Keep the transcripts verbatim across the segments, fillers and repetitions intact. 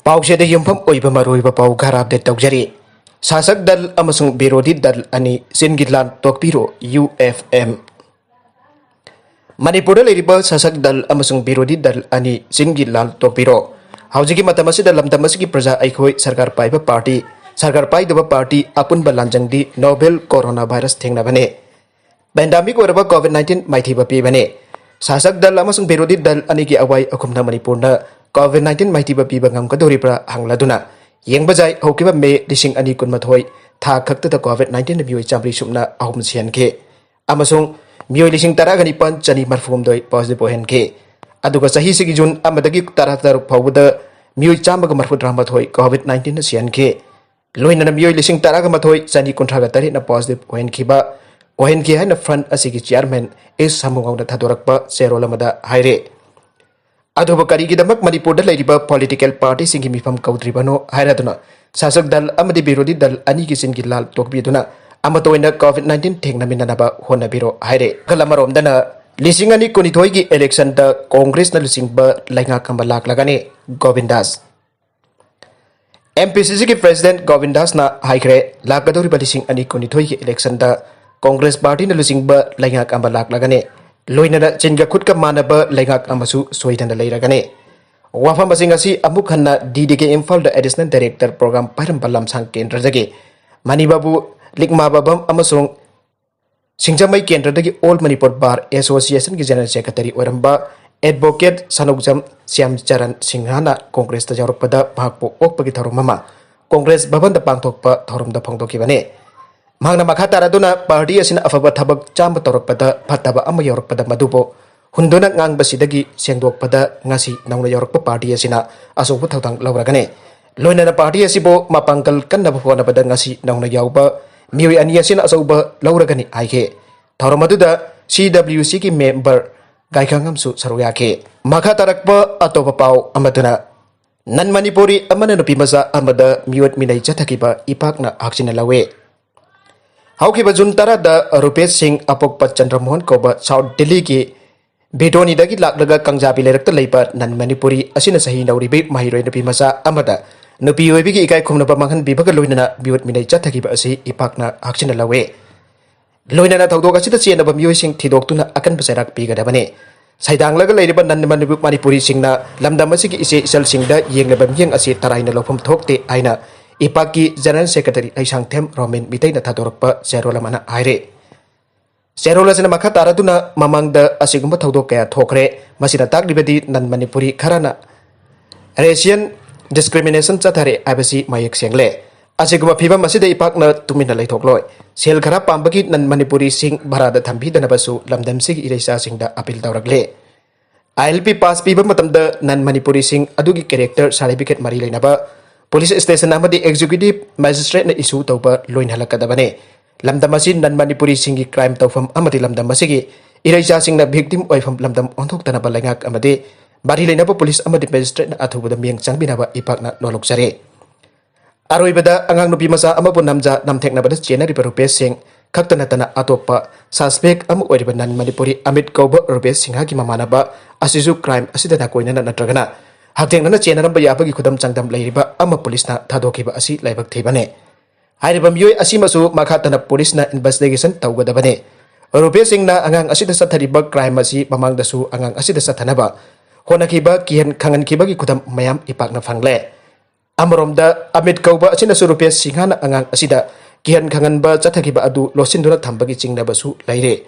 ꯄꯥꯎꯁꯦꯗ ꯌꯨꯝꯐꯝ ꯑꯣꯏꯕ ꯃꯔꯨꯑꯣꯏꯕ ꯄꯥꯎ ꯈꯔ ꯑꯞꯗꯦꯠ ꯇꯧꯖꯔꯤ꯫ ꯁꯥꯁꯛ ꯗꯜ ꯑꯃꯁꯨꯡ ꯕꯤꯔꯣꯙꯤ ꯗꯜ ꯑꯅꯤ ꯆꯤꯟꯒꯤ ꯂꯥꯟ ꯇꯣꯛꯄꯤꯔꯣ, ꯌꯨ ꯑꯦꯐ ꯑꯦꯝ꯫ ꯃꯅꯤꯄꯨꯔꯗ ꯂꯩꯔꯤꯕ ꯁꯥꯁꯛ ꯗꯜ ꯑꯃꯁꯨꯡ ꯕꯤꯔꯣꯙꯤ ꯗꯜ ꯑꯅꯤ ꯆꯤꯟꯒꯤ ꯂꯥꯟ ꯇꯣꯛꯄꯤꯔꯣ꯫ ꯍꯧꯖꯤꯛꯀꯤ ꯃꯇꯝ ꯑꯁꯤꯗ ꯂꯝꯗꯝ ꯑꯁꯤꯒꯤ ꯄ꯭ꯔꯖꯥ ꯑꯩꯈꯣꯏ ꯁꯔꯀꯥꯔ ꯄꯥꯏꯕ ꯄꯥꯔꯇꯤ, ꯁꯔꯀꯥꯔ ꯄꯥꯏꯗꯕ ꯄꯥꯔꯇꯤ ꯑꯄꯨꯟꯕ ꯂꯥꯟꯖꯪꯗꯤ ꯅꯣꯚꯦꯜ ꯀꯣꯔꯣꯅꯥ ꯚꯥꯏꯔꯁ ꯊꯦꯡꯅꯕꯅꯤ꯫ ꯄꯦꯟꯗꯥꯃꯤꯛ ꯑꯣꯏꯔꯕ ꯀꯣꯚꯤꯗ ꯅꯥꯏꯟꯇꯤꯟ ꯃꯥꯏꯊꯤꯕ ꯄꯤꯕꯅꯤ꯫ ꯁꯥꯁꯛ ꯗꯜ ꯑꯃꯁꯨꯡ ꯕꯤꯔꯣꯙꯤ ꯗꯜ ꯑꯅꯤꯒꯤ ꯑꯋꯥꯏ ꯑꯈꯨꯝꯅ ꯃꯅꯤꯄꯨꯔꯅ ꯀꯣꯚꯤꯗ ꯅꯥꯏꯟꯇꯤꯟ ꯃꯥꯏꯊꯤꯕ ꯄꯤꯕ ꯉꯝꯒꯗꯧꯔꯤꯕ꯭ꯔꯥ ꯍꯪꯂꯗꯨꯅ ꯌꯦꯡꯕ ꯌꯥꯏ꯫ ꯍꯧꯈꯤꯕ ꯃꯦ ꯂꯤꯁꯤꯡ ꯑꯅꯤ ꯀꯨꯟꯃꯥꯊꯣꯏ ꯊꯥ ꯈꯛꯇꯗ ꯀꯣꯚꯤꯗ ꯅꯥꯏꯟꯇꯤꯟ ꯃꯤꯑꯣꯏ ꯆꯥꯝꯃꯔꯤ ꯁꯨꯞꯅ ꯑꯍꯨꯝ ꯁꯤꯍꯟꯈꯤ ꯑꯃꯁꯨꯡ ꯃꯤꯑꯣꯏ ꯂꯤꯁꯤꯡ ꯇꯔꯥꯒ ꯅꯤꯄꯥꯟ ꯆꯅꯤ ꯃꯔꯤꯐꯨꯍꯨꯝꯗꯣꯏ ꯄꯣꯖꯤꯇꯤꯚ ꯑꯣꯏꯍꯟꯈꯤ꯫ ꯑꯗꯨꯒ ꯆꯍꯤꯁꯤꯒꯤ ꯖꯨꯟ ꯑꯃꯗꯒꯤ ꯇꯔꯥ ꯇꯔꯨꯛ ꯐꯥꯎꯕꯗ ꯃꯤꯑꯣꯏ ꯆꯥꯝꯃꯒ ꯃꯔꯤꯐꯨꯇꯔꯥꯃꯥꯊꯣꯏ ꯀꯣꯚꯤꯗ ꯅꯥꯏꯟꯇꯤꯟꯅ ꯁꯤꯍꯟꯈꯤ꯫ ꯂꯣꯏꯅꯅ ꯃꯤꯑꯣꯏ ꯂꯤꯁꯤꯡ ꯇꯔꯥꯒ ꯃꯥꯊꯣꯏ ꯆꯅꯤ ꯀꯨꯟꯊ꯭ꯔꯥꯒ ꯇꯔꯦꯠꯅ ꯄꯣꯖꯤꯇꯤꯚ ꯑꯣꯏꯍꯟꯈꯤꯕ, ꯑꯣꯏꯍꯟꯈꯤ ꯍꯥꯏꯅ ꯐ꯭ꯔꯟꯠ ꯑꯁꯤꯒꯤ ꯆꯤꯌꯥꯔꯃꯦꯟ ꯑꯦꯁ ꯁꯥꯃꯨꯉꯥꯎꯅ ꯊꯥꯗꯣꯔꯛꯄ ꯆꯦꯔꯣꯜ ꯑꯃꯗ ꯍꯥꯏꯔꯦ꯫ ꯑꯗꯨꯕꯨ ꯀꯔꯤꯒꯤꯗꯃꯛ ꯃꯅꯤꯄꯨꯔꯗ ꯂꯩꯔꯤꯕ ꯄꯣꯂꯤꯇꯤꯀꯦꯜ ꯄꯥꯔꯇꯤꯁꯤꯡꯒꯤ ꯃꯤꯐꯝ ꯀꯧꯗ꯭ꯔꯤꯕꯅꯣ ꯍꯥꯏꯔꯗꯨꯅ ꯁꯥꯁꯛ ꯗꯜ ꯑꯃꯗꯤ ꯕꯤꯔꯣꯙꯤ ꯗꯜ ꯑꯅꯤꯒꯤ ꯆꯤꯟꯒꯤ ꯂꯥꯜ ꯇꯣꯛꯄꯤꯗꯨꯅ ꯑꯃꯠꯇ ꯑꯣꯏꯅ ꯀꯣꯚꯤꯗ ꯅꯥꯏꯟꯇꯤꯟ ꯊꯦꯡꯅꯃꯤꯟꯅꯅꯕ ꯍꯣꯠꯅꯕꯤꯔꯣ ꯍꯥꯏꯔꯦ꯫ ꯅꯥꯀꯜ ꯑꯃꯔꯣꯝꯗꯅ ꯂꯤꯁꯤꯡ ꯑꯅꯤ ꯀꯨꯟꯅꯤꯊꯣꯏꯒꯤ ꯏꯂꯦꯛꯁꯟꯗ ꯀꯣꯡꯒ꯭ꯔꯦꯁꯅ ꯂꯨꯆꯤꯡꯕ ꯂꯩꯉꯥꯛ ꯑꯃ ꯂꯥꯛꯂꯒꯅꯤ, ꯒꯣꯕꯤꯟꯗꯥꯁ꯫ ꯑꯦꯝ ꯄꯤ ꯁꯤ ꯁꯤꯒꯤ ꯄ꯭ꯔꯦꯁꯤꯗꯦꯟꯠ ꯒꯣꯕꯤꯟꯗꯥꯁꯅ ꯍꯥꯏꯈ꯭ꯔꯦ, ꯂꯥꯛꯀꯗꯧꯔꯤꯕ ꯂꯤꯁꯤꯡ ꯑꯅꯤ ꯀꯨꯟꯅꯤꯊꯣꯏꯒꯤ ꯏꯂꯦꯛꯁꯟꯗ ꯀꯣꯡꯒ꯭ꯔꯦꯁ ꯄꯥꯔꯇꯤꯅ ꯂꯨꯆꯤꯡꯕ ꯂꯩꯉꯥꯛ ꯑꯃ ꯂꯥꯛꯂꯒꯅꯤ꯫ ꯂꯣꯏꯅꯅ ꯆꯤꯟꯒ ꯈꯨꯠꯀ ꯃꯥꯟꯅꯕ ꯂꯩꯉꯥꯛ ꯑꯃꯁꯨ ꯁꯣꯏꯗꯅ ꯂꯩꯔꯒꯅꯤ꯫ ꯋꯥꯐꯝ ꯑꯁꯤ ꯉꯁꯤ ꯑꯃꯨꯛ ꯍꯟꯅ ꯗꯤ ꯗꯤ ꯀꯦ ꯏꯝꯐꯥꯜꯗ ꯑꯦꯗꯤꯁꯅꯦꯜ ꯗꯥꯏꯔꯦꯛꯇꯔ ꯄ꯭ꯔꯣꯒ꯭ꯔꯥꯝ ꯄꯥꯏꯔꯝꯕ ꯂꯝꯁꯥꯡ ꯀꯦꯟꯗ꯭ꯔꯗꯒꯤ ꯃꯅꯤꯕꯥꯕꯨ ꯂꯤꯛꯃꯥꯕꯕꯝ ꯑꯃꯁꯨꯡ ꯁꯤꯡꯖꯃꯩ ꯀꯦꯟꯗ꯭ꯔꯗꯒꯤ ꯑꯣꯜ ꯃꯅꯤꯄꯨꯔ ꯕꯥꯔ ꯑꯦꯁꯣꯁꯤꯌꯦꯁꯟꯒꯤ ꯖꯦꯅꯔꯦꯜ ꯁꯦꯀ꯭ꯔꯦꯇꯔꯤ ꯑꯣꯏꯔꯝꯕ ꯑꯦꯗꯚꯣꯀꯦꯠ ꯁꯅꯧꯖꯝ ꯁ꯭ꯌꯥꯝꯆꯔꯟ ꯁꯤꯡꯍꯅ ꯀꯣꯡꯒ꯭ꯔꯦꯁꯇ ꯌꯥꯎꯔꯛꯄꯗ ꯃꯍꯥꯛꯄꯨ ꯑꯣꯛꯄꯒꯤ ꯊꯧꯔꯝ ꯑꯃ ꯀꯣꯡꯒ꯭ꯔꯦꯁ ꯚꯕꯟꯗ ꯄꯥꯡꯊꯣꯛꯄ ꯊꯧꯔꯝꯗ ꯐꯣꯡꯗꯣꯛꯈꯤꯕꯅꯤ꯫ ꯃꯍꯥꯛꯅ ꯃꯈꯥ ꯇꯥꯔꯗꯨꯅ ꯄꯥꯔꯇꯤ ꯑꯁꯤꯅ ꯑꯐꯕ ꯊꯕꯛ ꯆꯥꯝꯃ ꯇꯧꯔꯛꯄꯗ ꯐꯠꯇꯕ ꯑꯃ ꯌꯧꯔꯛꯄꯗ ꯃꯗꯨꯕꯨ ꯍꯨꯟꯗꯨꯅ ꯉꯥꯡꯕꯁꯤꯗꯒꯤ ꯁꯦꯡꯗꯣꯛꯄꯗ ꯉꯁꯤ ꯅꯧꯅ ꯌꯧꯔꯛꯄ ꯄꯥꯔꯇꯤ ꯑꯁꯤꯅ ꯑꯆꯧꯕ ꯊꯧꯗꯥꯡ ꯂꯧꯔꯒꯅꯤ꯫ ꯂꯣꯏꯅꯅ ꯄꯥꯔꯇꯤ ꯑꯁꯤꯕꯨ ꯃꯄꯥꯡꯒꯜ ꯀꯟꯅꯕ ꯍꯣꯠꯅꯕꯗ ꯉꯁꯤ ꯅꯧꯅ ꯌꯥꯎꯕ ꯃꯤꯑꯣꯏ ꯑꯅꯤ ꯑꯁꯤꯅ ꯑꯆꯧꯕ ꯂꯧꯔꯒꯅꯤ ꯍꯥꯏꯈꯤ꯫ ꯊꯧꯔꯝ ꯑꯗꯨꯗ ꯁꯤ ꯗꯕ꯭ꯂꯤꯎ ꯁꯤꯒꯤ ꯃꯦꯝꯕꯔ ꯒꯥꯏꯈꯥꯉꯝꯁꯨ ꯁꯔꯨꯛ ꯌꯥꯈꯤ꯫ ꯃꯈꯥ ꯇꯥꯔꯛꯄ ꯑꯇꯣꯞꯄ ꯄꯥꯎ ꯑꯃꯗꯨꯅ ꯅꯟ ꯃꯅꯤꯄꯨꯔꯤ ꯑꯃꯅ ꯅꯨꯄꯤ ꯃꯆꯥ ꯑꯃꯗ ꯃꯤꯑꯣꯠ ꯃꯤꯅꯩ ꯆꯠꯊꯈꯤꯕ ꯏꯄꯥꯛꯅ ꯍꯛꯆꯤꯟꯅ ꯂꯧꯏ꯫ ꯍꯧꯈꯤꯕ ꯖꯨꯟ ꯇꯔꯥꯗ ꯔꯨꯄꯦꯁ ꯁꯤꯡ ꯑꯄꯣꯛꯄ ꯆꯟꯗ꯭ꯔꯃꯣꯍꯟ ꯀꯧꯕ ꯁꯥꯎꯠ ꯗꯤꯜꯂꯤꯒꯤ ꯕꯤꯗꯣꯅꯤꯗꯒꯤ ꯂꯥꯛꯂꯒ ꯀꯪꯖꯥꯕꯤ ꯂꯩꯔꯛꯇ ꯂꯩꯕ ꯅꯟ ꯃꯅꯤꯄꯨꯔꯤ ꯑꯁꯤꯅ ꯆꯍꯤ ꯅꯧꯔꯤꯕꯤ ꯃꯍꯩꯔꯣꯏ ꯅꯨꯄꯤ ꯃꯆꯥ ꯑꯃꯗ ꯅꯨꯄꯤ ꯑꯣꯏꯕꯒꯤ ꯏꯀꯥꯏ ꯈꯨꯝꯅꯕ ꯃꯥꯡꯍꯟꯕꯤꯕꯒ ꯂꯣꯏꯅꯅ ꯃꯤꯑꯣꯠ ꯃꯤꯅꯩ ꯆꯠꯊꯈꯤꯕ ꯑꯁꯤ ꯏꯄꯥꯛꯅ ꯍꯛꯆꯤꯟꯅ ꯂꯧꯏ꯫ ꯂꯣꯏꯅꯅ ꯊꯧꯗꯣꯛ ꯑꯁꯤꯗ ꯆꯦꯟꯅꯕ ꯃꯤꯑꯣꯏꯁꯤꯡ ꯊꯤꯗꯣꯛꯇꯨꯅ ꯑꯀꯟꯕ ꯆꯩꯔꯥꯛ ꯄꯤꯒꯗꯕꯅꯤ꯫ ꯁꯩꯗꯥꯡꯂꯒ ꯂꯩꯔꯤꯕ ꯅꯟ ꯃꯅꯤꯄꯨ-, ꯃꯅꯤꯄꯨꯔꯤꯁꯤꯡꯅ ꯂꯝꯗꯝ ꯑꯁꯤꯒꯤ ꯏꯆꯦ ꯏꯆꯜꯁꯤꯡꯗ ꯌꯦꯡꯂꯕ ꯃꯤꯠꯌꯦꯡ ꯑꯁꯤ ꯇꯔꯥꯏꯅ ꯂꯧꯐꯝ ꯊꯣꯛꯇꯦ ꯍꯥꯏꯅ ꯏꯄꯥꯛꯀꯤ General Secretary ꯂꯩꯁꯥꯡꯊꯦꯝ ꯔꯣꯃꯤꯟ ꯃꯤꯇꯩꯅ ꯊꯥꯗꯣꯔꯛꯄ ꯆꯦꯔꯣꯜ ꯑꯃꯅ ꯍꯥꯏꯔꯤ꯫ ꯆꯦꯔꯣꯜ ꯑꯁꯤꯅ ꯃꯈꯥ ꯇꯥꯔꯗꯨꯅ ꯃꯃꯥꯡꯗ ꯑꯁꯤꯒꯨꯝꯕ ꯊꯧꯗꯣꯛ ꯀꯌꯥ ꯊꯣꯛꯈ꯭ꯔꯦ꯫ ꯃꯁꯤꯅ ꯇꯥꯛꯂꯤꯕꯗꯤ ꯅꯟ ꯃꯅꯤꯄꯨꯔꯤ ꯈꯔꯅ racial discrimination ꯆꯠꯊꯔꯦ ꯍꯥꯏꯕꯁꯤ ꯃꯌꯦꯛ ꯁꯦꯡꯂꯦ꯫ ꯑꯁꯤꯒꯨꯝꯕ ꯐꯤꯕꯝ ꯑꯁꯤꯗ ꯏꯄꯥꯛꯅ ꯇꯨꯃꯤꯟꯅ ꯂꯩꯊꯣꯛꯂꯣꯏ꯫ ꯁꯦꯜ ꯈꯔ ꯄꯥꯝꯕꯒꯤ ꯅꯟ ꯃꯅꯤꯄꯨꯔꯤꯁꯤꯡ ꯚꯔꯥꯗ ꯊꯝꯕꯤꯗꯅꯕꯁꯨ ꯂꯝꯗꯝꯁꯤꯒꯤ ꯏꯔꯩꯆꯥꯁꯤꯡꯗ appeal ꯇꯧꯔꯛꯂꯦ꯫ ILP pass ꯄꯤꯕ ꯃꯇꯝꯗ ꯅꯟ ꯃꯅꯤꯄꯨꯔꯤꯁꯤꯡ ꯑꯗꯨꯒꯤ character certificate ꯃꯔꯤ ꯂꯩꯅꯕ police station ꯑꯃꯗꯤ executive magistrateꯅ issue ꯇꯧꯕ ꯂꯣꯏꯅꯍꯜꯂꯛꯀꯗꯕꯅꯤ꯫ ꯂꯝꯗꯝ ꯑꯁꯤ ꯅꯟ ꯃꯅꯤꯄꯨꯔꯤꯁꯤꯡꯒꯤ crime ꯇꯧꯐꯝ ꯑꯃꯗꯤ ꯂꯝꯗꯝ ꯑꯁꯤꯒꯤ ꯏꯔꯩꯆꯥꯁꯤꯡꯅ victim ꯑꯣꯏꯐꯝ ꯂꯝꯗꯝ ꯑꯣꯟꯊꯣꯛꯇꯅꯕ ꯂꯩꯉꯥꯛ ꯑꯃꯗꯤ ꯃꯔꯤ ꯂꯩꯅꯕ police ꯑꯃꯗꯤ magistrateꯅ ꯑꯊꯨꯕꯗ ꯃꯤꯠꯌꯦꯡ ꯆꯪꯕꯤꯅꯕ ꯏꯄꯥꯛꯅ ꯅꯣꯜꯂꯨꯛꯆꯔꯤ꯫ ꯑꯔꯣꯏꯕꯗ ꯑꯉꯥꯡ ꯅꯨꯄꯤ ꯃꯆꯥ ꯑꯃꯕꯨ ꯅꯝꯖ ꯅꯝꯊꯦꯛꯅꯕꯗ ꯆꯦꯟꯅꯔꯤꯕ ꯔꯨꯄꯦꯁ ꯁꯤꯡ ꯈꯛꯇ ꯅꯠꯇꯅ ꯑꯇꯣꯞꯄ suspect ꯑꯃ ꯑꯣꯏꯔꯤꯕ ꯅꯟ ꯃꯅꯤꯄꯨꯔꯤ ꯑꯃꯤꯠ ꯀꯧꯕ ꯔꯨꯄꯦꯁ ꯁꯤꯡꯍꯒꯤ ꯃꯃꯥꯟꯅꯕ ꯑꯁꯤꯁꯨ crime ꯑꯁꯤꯗ ꯅꯥꯀꯣꯏꯅꯅ ꯅꯠꯇ꯭ꯔꯒꯅ ꯍꯛꯊꯦꯡꯅꯅ ꯆꯦꯟꯅꯔꯝꯕ ꯌꯥꯕꯒꯤ ꯈꯨꯗꯝ ꯆꯥꯡꯗꯝ ꯂꯩꯔꯤꯕ ꯑꯃ policeꯅ ꯊꯥꯗꯣꯛꯈꯤꯕ ꯑꯁꯤ ꯂꯥꯏꯕꯛ ꯊꯤꯕꯅꯤ꯫ ꯍꯥꯏꯔꯤꯕ ꯃꯤꯑꯣꯏ ꯑꯁꯤꯃꯁꯨ ꯃꯈꯥ ꯇꯥꯅ policeꯅ investigation ꯇꯧꯒꯗꯕꯅꯤ꯫ ꯔꯨꯄꯦꯁ ꯁꯤꯡꯅ ꯑꯉꯥꯡ ꯑꯁꯤꯗ ꯆꯠꯊꯔꯤꯕ crime ꯑꯁꯤ ꯃꯃꯥꯡꯗꯁꯨ ꯑꯉꯥꯡ ꯑꯁꯤꯗ ꯆꯠꯊꯅꯕ ꯍꯣꯠꯅꯈꯤꯕ, ꯀꯤꯍꯟ ꯈꯪꯍꯟꯈꯤꯕꯒꯤ ꯈꯨꯗꯝ ꯃꯌꯥꯝ ꯏꯄꯥꯛꯅ ꯐꯪꯂꯦ꯫ ꯑꯃꯔꯣꯝꯗ ꯑꯃꯤꯠ ꯀꯧꯕ ꯑꯁꯤꯅꯁꯨ ꯔꯨꯄꯦꯁ ꯁꯤꯡꯍꯅ ꯑꯉꯥꯡ ꯑꯁꯤꯗ ꯀꯤꯍꯟ ꯈꯪꯍꯟꯕ ꯆꯠꯊꯈꯤꯕ ꯑꯗꯨ ꯂꯣꯠꯁꯤꯟꯗꯨꯅ ꯊꯝꯕꯒꯤ ꯆꯤꯡꯅꯕꯁꯨ ꯂꯩꯔꯦ꯫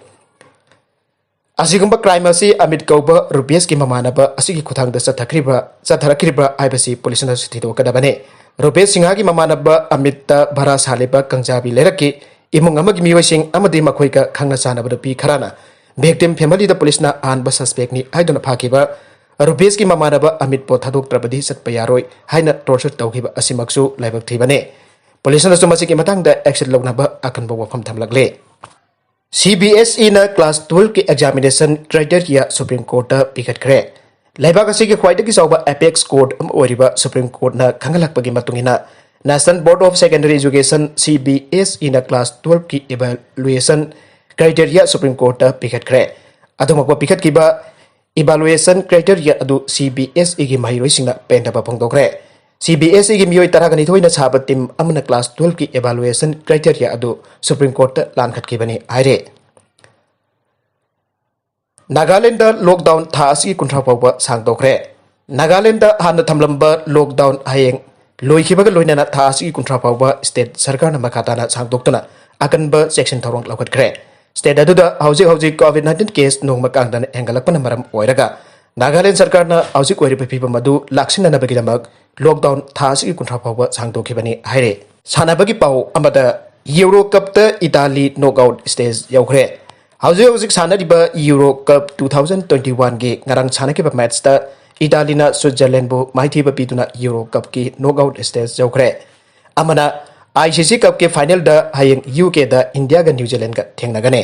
ꯑꯁꯤꯒꯨꯝꯕ crime ꯑꯁꯤ ꯑꯃꯤꯠ ꯀꯧꯕ ꯔꯨꯄꯦꯁꯀꯤ ꯃꯃꯥꯟꯅꯕ ꯑꯁꯤꯒꯤ ꯈꯨꯊꯥꯡꯗ ꯆꯠꯊꯈ꯭ꯔꯤꯕ꯭ꯔꯥ, ꯆꯠꯊꯔꯛꯈꯤꯕ꯭ꯔꯥ ꯍꯥꯏꯕꯁꯤ policeꯅꯁꯨ ꯊꯤꯗꯣꯛꯀꯗꯕꯅꯤ꯫ ꯔꯨꯄꯦꯁ ꯁꯤꯡꯍꯒꯤ ꯃꯃꯥꯟꯅꯕ ꯑꯃꯤꯠꯇ ꯚꯔꯥ ꯁꯥꯜꯂꯤꯕ ꯀꯪꯖꯥꯕꯤ ꯂꯩꯔꯛꯀꯤ ꯏꯃꯨꯡ ꯑꯃꯒꯤ ꯃꯤꯑꯣꯏꯁꯤꯡ ꯑꯃꯗꯤ ꯃꯈꯣꯏꯒ ꯈꯪꯅ ꯆꯥꯟꯅꯕ ꯅꯨꯄꯤ ꯈꯔꯅ victim familyꯗ policeꯅ ꯑꯍꯥꯟꯕ suspectꯅꯤ ꯍꯥꯏꯗꯨꯅ ꯐꯥꯈꯤꯕ ꯔꯨꯄꯦꯁꯀꯤ ꯃꯃꯥꯟꯅꯕ ꯑꯃꯤꯠꯄꯨ ꯊꯥꯗꯣꯛꯇ꯭ꯔꯕꯗꯤ ꯆꯠꯄ ꯌꯥꯔꯣꯏ ꯍꯥꯏꯅ torture ꯇꯧꯈꯤꯕ ꯑꯁꯤꯃꯛꯁꯨ ꯂꯥꯏꯕꯛ ꯊꯤꯕꯅꯤ꯫ Policeꯅꯁꯨ ꯃꯁꯤꯒꯤ ꯃꯇꯥꯡꯗ action ꯂꯧꯅꯕ ꯑꯀꯟꯕ ꯋꯥꯐꯝ ꯊꯝꯂꯛꯂꯦ꯫ CBSEꯅ class twelveꯀꯤ examination criteria Supreme Courtꯇ ꯄꯤꯈꯠꯈ꯭ꯔꯦ꯫ ꯂꯩꯕꯥꯛ ꯑꯁꯤꯒꯤ ꯈ꯭ꯋꯥꯏꯗꯒꯤ ꯆꯥꯎꯕ apex court ꯑꯃ ꯑꯣꯏꯔꯤꯕ Supreme Courtꯅ ꯈꯪꯍꯜꯂꯛꯄꯒꯤ ꯃꯇꯨꯡ ꯏꯟꯅ, National Board of Secondary Education, CBSEꯅ class twelveꯀꯤ evaluation criteria Supreme Courtꯇ ꯄꯤꯈꯠꯈ꯭ꯔꯦ꯫ ꯑꯗꯨꯃꯛꯄ ꯄꯤꯈꯠꯈꯤꯕ evaluation criteria ꯑꯗꯨ C B S Eꯒꯤ ꯃꯍꯩꯔꯣꯏꯁꯤꯡꯅ ꯄꯦꯟꯗꯕ ꯐꯣꯡꯗꯣꯛꯈ꯭ꯔꯦ꯫ C B S Eꯒꯤ ꯃꯤꯑꯣꯏ ꯇꯔꯥꯒ ꯅꯤꯊꯣꯏꯅ ꯁꯥꯕ team ꯑꯃꯅ class twelveꯀꯤ evaluation criteria ꯑꯗꯨ Supreme Courtꯇ ꯂꯥꯟꯈꯠꯈꯤꯕꯅꯤ ꯍꯥꯏꯔꯦ꯫ ꯅꯥꯒꯥꯂꯦꯟꯗ lockdown ꯊꯥ ꯑꯁꯤꯒꯤ ꯀꯨꯟꯊ꯭ꯔꯥ ꯐꯥꯎꯕ ꯁꯥꯡꯗꯣꯛꯈ꯭ꯔꯦ꯫ ꯅꯥꯒꯥꯂꯦꯟꯗ ꯍꯥꯟꯅ ꯊꯝꯂꯝꯕ lockdown ꯍꯌꯦꯡ ꯂꯣꯏꯈꯤꯕꯒ ꯂꯣꯏꯅꯅ ꯊꯥ ꯑꯁꯤꯒꯤ ꯀꯨꯟꯊ꯭ꯔꯥ ꯐꯥꯎꯕ state ꯁꯔꯀꯥꯔꯅ ꯃꯈꯥ ꯇꯥꯅ ꯁꯥꯡꯗꯣꯛꯇꯨꯅ ꯑꯀꯟꯕ ꯆꯦꯛꯁꯤꯟ ꯊꯧꯔꯥꯡ ꯂꯧꯈꯠꯈ꯭ꯔꯦ꯫ State ꯑꯗꯨꯗ ꯍꯧꯖꯤꯛ ꯍꯧꯖꯤꯛ COVID nineteen case ꯅꯣꯡꯃ ꯀꯥꯡꯗꯅ ꯍꯦꯟꯒꯠꯂꯛꯄꯅ ꯃꯔꯝ ꯑꯣꯏꯔꯒ ꯅꯥꯒꯥꯂꯦꯟ ꯁꯔꯀꯥꯔꯅ ꯍꯧꯖꯤꯛ ꯑꯣꯏꯔꯤꯕ ꯐꯤꯕꯝ ꯑꯗꯨ ꯂꯥꯛꯁꯤꯟꯅꯅꯕꯒꯤꯗꯃꯛ lockdown ꯊꯥ ꯑꯁꯤꯒꯤ ꯀꯨꯟꯊ꯭ꯔꯥ ꯐꯥꯎꯕ ꯁꯥꯡꯗꯣꯛꯈꯤꯕꯅꯤ ꯍꯥꯏꯔꯦ꯫ ꯁꯥꯟꯅꯕꯒꯤ ꯄꯥꯎ ꯑꯃꯗ, Euro Cupꯇ ꯏꯇꯥꯂꯤ knockout stage ꯌꯧꯈ꯭ꯔꯦ꯫ ꯍꯧꯖꯤꯛ ꯍꯧꯖꯤꯛ ꯁꯥꯟꯅꯔꯤꯕ Euro Cup two thousand twenty oneꯒꯤ ꯉꯔꯥꯡ ꯁꯥꯟꯅꯈꯤꯕ matchꯇ ꯏꯇꯥꯂꯤꯅ ꯁ꯭ꯋꯤꯠꯖꯔꯂꯦꯟꯕꯨ ꯃꯥꯏꯊꯤꯕ ꯄꯤꯗꯨꯅ Euro Cupꯀꯤ knockout stage ꯌꯧꯈ꯭ꯔꯦ꯫ ꯑꯃꯅ ICC Cupꯀꯤ finalꯗ ꯍꯌꯦꯡ UKꯗ ꯏꯟꯗꯤꯌꯥꯒ ꯅ꯭ꯌꯨ ꯖꯤꯂꯦꯟꯒ ꯊꯦꯡꯅꯒꯅꯤ꯫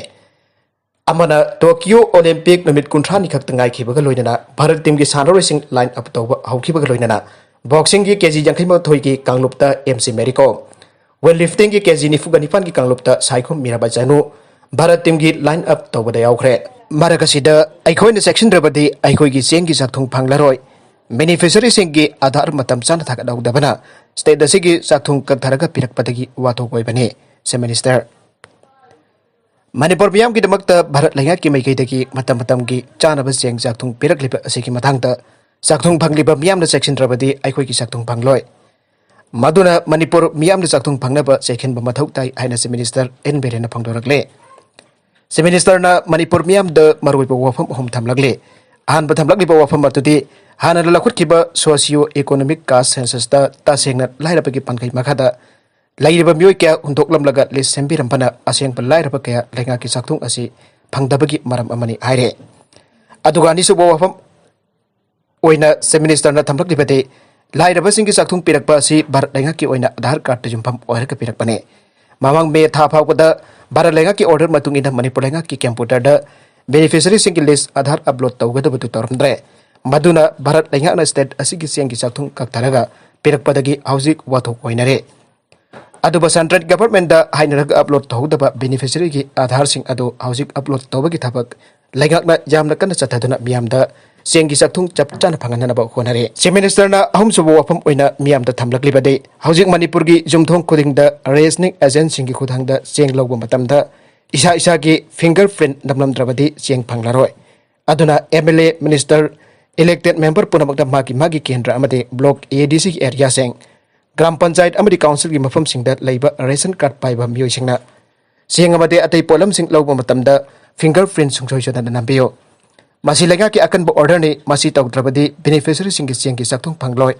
ꯑꯃꯅ Tokyo Olympic ꯅꯨꯃꯤꯠ ꯀꯨꯟꯊ꯭ꯔꯥꯅꯤ ꯈꯛꯇ ꯉꯥꯏꯈꯤꯕꯒ ꯂꯣꯏꯅꯅ ꯚꯥꯔꯠ teamꯒꯤ ꯁꯥꯟꯅꯔꯣꯏꯁꯤꯡ line up ꯇꯧꯕ ꯍꯧꯈꯤꯕꯒ ꯂꯣꯏꯅꯅ boxingꯒꯤ KG ꯌꯥꯡꯈꯩ ꯃꯥꯊꯣꯏꯒꯤ ꯀꯥꯡꯂꯨꯞꯇ MC Mary Kom, weightliftingꯒꯤ KG ꯅꯤꯐꯨꯒ ꯅꯤꯄꯥꯟꯒꯤ ꯀꯥꯡꯂꯨꯞꯇ ꯁꯥꯏꯈꯨꯝ Mirabai Chanu Bharat teamꯒꯤ line up ꯇꯧꯕꯗ ꯌꯥꯎꯈ꯭ꯔꯦ꯫ ꯃꯔꯛ ꯑꯁꯤꯗ ꯑꯩꯈꯣꯏꯅ ꯆꯦꯛꯁꯤꯟꯗ꯭ꯔꯕꯗꯤ ꯑꯩꯈꯣꯏꯒꯤ ꯆꯦꯡꯒꯤ ꯆꯥꯛꯊꯨꯡ ꯐꯪꯂꯔꯣꯏ꯫ Beneficiaryꯁꯤꯡꯒꯤ ꯑꯥꯙꯥꯔ ꯃꯇꯝ ꯆꯥꯅ ꯊꯥꯒꯠꯍꯧꯗꯕꯅ state ꯑꯁꯤꯒꯤ ꯆꯥꯛꯊꯨꯡ ꯀꯛꯊꯔꯒ ꯄꯤꯔꯛꯄꯗꯒꯤ ꯋꯥꯊꯣꯛ ꯑꯣꯏꯕꯅꯤ꯫ Chief Minister ꯃꯅꯤꯄꯨꯔ ꯃꯤꯌꯥꯝꯒꯤꯗꯃꯛꯇ ꯚꯥꯔꯠ ꯂꯩꯉꯥꯛꯀꯤ ꯃꯥꯏꯀꯩꯗꯒꯤ ꯃꯇꯝ ꯃꯇꯝꯒꯤ ꯆꯥꯅꯕ ꯆꯦꯡ ꯆꯥꯛꯊꯨꯡ ꯄꯤꯔꯛꯂꯤꯕ ꯑꯁꯤꯒꯤ ꯃꯇꯥꯡꯗ ꯆꯥꯛꯊꯨꯡ ꯐꯪꯂꯤꯕ ꯃꯤꯌꯥꯝꯅ ꯆꯦꯛꯁꯤꯟꯗ꯭ꯔꯕꯗꯤ ꯑꯩꯈꯣꯏꯒꯤ ꯆꯥꯛꯊꯨꯡ ꯐꯪꯂꯣꯏ꯫ ꯃꯗꯨꯅ ꯃꯅꯤꯄꯨꯔ ꯃꯤꯌꯥꯝꯅ ꯆꯥꯛꯊꯨꯡ ꯐꯪꯅꯕ ꯆꯦꯛꯁꯤꯟꯕ ꯃꯊꯧ ꯇꯥꯏ ꯍꯥꯏꯅ Chief Minister N. ꯕꯤꯔꯦꯟꯅ ꯐꯣꯡꯗꯣꯔꯛꯂꯦ꯫ Chief Ministerꯅ Manipur ꯃꯤꯌꯥꯝꯗ ꯃꯔꯨꯑꯣꯏꯕ ꯋꯥꯐꯝ ꯑꯍꯨꯝ ꯊꯝꯂꯛꯂꯤ꯫ ꯑꯍꯥꯟꯕ ꯊꯝꯂꯛꯂꯤꯕ ꯋꯥꯐꯝ ꯑꯗꯨꯗꯤ ꯍꯥꯟꯅꯅ ꯂꯧꯈꯠꯈꯤꯕ socio economic caste censusꯇ ꯇꯁꯦꯡꯅ ꯂꯥꯏꯔꯕꯒꯤ ꯄꯥꯟꯈꯩ ꯃꯈꯥꯗ ꯂꯩꯔꯤꯕ ꯃꯤꯑꯣꯏ ꯀꯌꯥ ꯍꯨꯟꯗꯣꯛꯂꯝꯂꯒ list ꯁꯦꯝꯕꯤꯔꯝꯕꯅ ꯑꯁꯦꯡꯕ ꯂꯥꯏꯔꯕ ꯀꯌꯥ ꯂꯩꯉꯥꯛꯀꯤ ꯆꯥꯛꯊꯨꯡ ꯑꯁꯤ ꯐꯪꯗꯕꯒꯤ ꯃꯔꯝ ꯑꯃꯅꯤ ꯍꯥꯏꯔꯦ꯫ ꯑꯗꯨꯒ ꯑꯅꯤꯁꯨꯕ ꯋꯥꯐꯝ ꯑꯣꯏꯅ Chief Ministerꯅ ꯊꯝꯂꯛꯂꯤꯕꯗꯤ ꯂꯥꯏꯔꯕꯁꯤꯡꯒꯤ ꯆꯥꯛꯊꯨꯡ ꯄꯤꯔꯛꯄ ꯑꯁꯤ ꯚꯥꯔꯠ ꯂꯩꯉꯥꯛꯀꯤ ꯑꯣꯏꯅ ꯑꯥꯙꯥꯔ cardꯇ ꯌꯨꯝꯐꯝ ꯑꯣꯏꯔꯒ ꯄꯤꯔꯛꯄꯅꯤ꯫ ꯃꯃꯥꯡ ꯃꯦ ꯊꯥ ꯐꯥꯎꯕꯗ ꯚꯥꯔꯠ ꯂꯩꯉꯥꯛꯀꯤ order ꯃꯇꯨꯡ ꯏꯟꯅ ꯃꯅꯤꯄꯨꯔ ꯂꯩꯉꯥꯛꯀꯤ computerꯗ beneficiaryꯁꯤꯡꯒꯤ list ꯑꯥꯙꯥꯔ upload ꯇꯧꯒꯗꯕꯗꯨ ꯇꯧꯔꯝꯗ꯭ꯔꯦ꯫ ꯃꯗꯨꯅ ꯚꯥꯔꯠ ꯂꯩꯉꯥꯛꯅ state ꯑꯁꯤꯒꯤ ꯆꯦꯡꯒꯤ ꯆꯥꯛꯊꯨꯡ ꯀꯛꯊꯔꯒ ꯄꯤꯔꯛꯄꯗꯒꯤ ꯍꯧꯖꯤꯛ ꯋꯥꯊꯣꯛ ꯑꯣꯏꯅꯔꯦ꯫ ꯑꯗꯨꯕꯨ central governmentꯗ ꯍꯥꯏꯅꯔꯒ upload ꯇꯧꯍꯧꯗꯕ beneficiaryꯒꯤ ꯑꯥꯙꯥꯔꯁꯤꯡ ꯑꯗꯨ ꯍꯧꯖꯤꯛ upload ꯇꯧꯕꯒꯤ ꯊꯕꯛ ꯂꯩꯉꯥꯛꯅ ꯌꯥꯝꯅ ꯀꯟꯅ ꯆꯠꯊꯗꯨꯅ ꯃꯤꯌꯥꯝꯗ ꯆꯦꯡꯒꯤ ꯆꯥꯛꯊꯨꯡ ꯆꯞ ꯆꯥꯅ ꯐꯪꯍꯟꯅꯅꯕ ꯍꯣꯠꯅꯔꯤ꯫ Chief Minister ꯅ ꯑꯍꯨꯝꯁꯨꯕ ꯋꯥꯐꯝ ꯑꯣꯏꯅ ꯃꯤꯌꯥꯝꯗ ꯊꯝꯂꯛꯂꯤꯕꯗꯤ, ꯍꯧꯖꯤꯛ ꯃꯅꯤꯄꯨꯔꯒꯤ ꯌꯨꯝꯊꯣꯡ ꯈꯨꯗꯤꯡꯗ ꯔꯦꯁꯅꯤꯡ ꯑꯦꯖꯦꯟꯁꯤꯡꯒꯤ ꯈꯨꯠꯊꯥꯡꯗ ꯆꯦꯡ ꯂꯧꯕ ꯃꯇꯝꯗ ꯏꯁꯥ ꯏꯁꯥꯒꯤ finger print ꯅꯝꯂꯝꯗ꯭ꯔꯕꯗꯤ ꯆꯦꯡ ꯐꯪꯂꯔꯣꯏ꯫ ꯑꯗꯨꯅ M L A, minister, elected member ꯄꯨꯝꯅꯃꯛꯇ ꯃꯥꯒꯤ ꯃꯥꯒꯤ ꯀꯦꯟꯗ꯭ꯔ ꯑꯃꯗꯤ block A D C ꯒꯤ area ꯁꯤꯡ, ꯒ꯭ꯔꯥꯝ ꯄꯟꯆꯥꯌꯠ ꯑꯃꯗꯤ council ꯒꯤ ꯃꯐꯝꯁꯤꯡꯗ ꯂꯩꯕ ration card ꯄꯥꯏꯕ ꯃꯤꯑꯣꯏꯁꯤꯡꯅ ꯆꯦꯡ ꯑꯃꯗꯤ ꯑꯇꯩ ꯄꯣꯠꯂꯝꯁꯤꯡ ꯂꯧꯕ ꯃꯇꯝꯗ finger print ꯁꯨꯡꯁꯣꯏ ꯁꯣꯏꯗꯅ ꯅꯝꯕꯤꯌꯨ꯫ ꯃꯁꯤ ꯂꯩꯉꯥꯛꯀꯤ ꯑꯀꯟꯕ order ꯅꯤ꯫ ꯃꯁꯤ ꯇꯧꯗ꯭ꯔꯕꯗꯤ beneficiary ꯁꯤꯡꯒꯤ ꯆꯦꯡꯒꯤ ꯆꯥꯛꯊꯨꯡ ꯐꯪꯂꯣꯏ꯫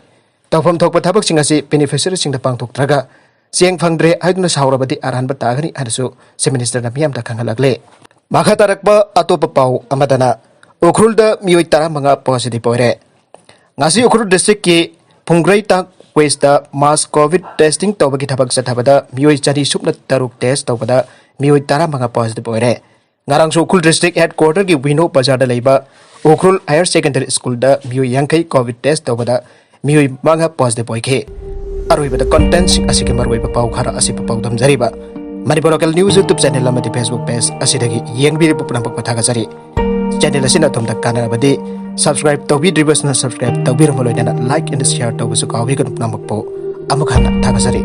ꯇꯧꯐꯝ ꯊꯣꯛꯄ ꯊꯕꯛꯁꯤꯡ ꯑꯁꯤ beneficiary ꯁꯤꯡꯗ ꯄꯥꯡꯊꯣꯛꯇ꯭ꯔꯒ ꯆꯦꯡ ꯐꯪꯗ꯭ꯔꯦ ꯍꯥꯏꯗꯨꯅ ꯁꯥꯎꯔꯕꯗꯤ ꯑꯔꯥꯟꯕ ꯇꯥꯒꯅꯤ ꯍꯥꯏꯅꯁꯨ Chief Minister ꯅ ꯃꯤꯌꯥꯝꯗ ꯈꯪꯍꯜꯂꯛꯂꯦ꯫ ꯃꯈꯥ ꯇꯥꯔꯛꯄ ꯑꯇꯣꯞꯄ ꯄꯥꯎ ꯑꯃꯗꯅ, ꯎꯈ꯭ꯔꯨꯜꯗ ꯃꯤꯑꯣꯏ ꯇꯔꯥꯃꯉꯥ positive ꯑꯣꯏꯔꯦ꯫ ꯉꯁꯤ ꯎꯈ꯭ꯔꯨꯜ district ꯀꯤ ꯐꯨꯡꯒ꯭ꯔꯩꯇꯥꯡ west ꯇ mass COVID testing ꯇꯧꯕꯒꯤ ꯊꯕꯛ ꯆꯠꯊꯕꯗ ꯃꯤꯑꯣꯏ ꯆꯅꯤ ꯁꯨꯞꯅ ꯇꯔꯨꯛ test ꯇꯧꯕꯗ ꯃꯤꯑꯣꯏ ꯇꯔꯥꯃꯉꯥ positive ꯑꯣꯏꯔꯦ꯫ ꯉꯔꯥꯡꯁꯨ ꯎꯈ꯭ꯔꯨꯜ district headquarter ꯒꯤ ꯋꯤꯅꯣ ꯕꯖꯥꯔꯗ ꯂꯩꯕ ꯎꯈ꯭ꯔꯨꯜ higher secondary school ꯗ ꯃꯤꯑꯣꯏ ꯌꯥꯡꯈꯩ COVID test ꯇꯧꯕꯗ ꯃꯤꯑꯣꯏ ꯃꯉꯥ positive ꯑꯣꯏꯈꯤ꯫ ꯑꯔꯣꯏꯕꯗ content ꯁꯤꯡ ꯑꯁꯤꯒꯤ ꯃꯔꯨꯑꯣꯏꯕ ꯄꯥꯎ ꯈꯔ ꯑꯁꯤ ꯄꯥꯎꯗꯝꯖꯔꯤꯕ Manipur local news YouTube channel ꯑꯃꯗꯤ Facebook page ꯑꯁꯤꯗꯒꯤ ꯌꯦꯡꯕꯤꯔꯤꯕ ꯄꯨꯝꯅꯃꯛꯄꯨ ꯊꯥꯒꯠꯆꯔꯤ꯫ Channel ꯑꯁꯤꯅ ꯑꯗꯣꯝꯗ ꯀꯥꯟꯅꯔꯕꯗꯤ subscribe ꯇꯧꯕꯤꯗ꯭ꯔꯤꯕꯁꯤꯅ subscribe ꯇꯧꯕꯤꯔꯝꯕ ꯂꯣꯏꯅꯅ like and share ꯇꯧꯕꯁꯨ ꯀꯥꯎꯕꯤꯒꯅꯨ꯫ ꯄꯨꯝꯅꯃꯛꯄꯨ ꯑꯃꯨꯛ ꯍꯟꯅ ꯊꯥꯒꯠꯆꯔꯤ꯫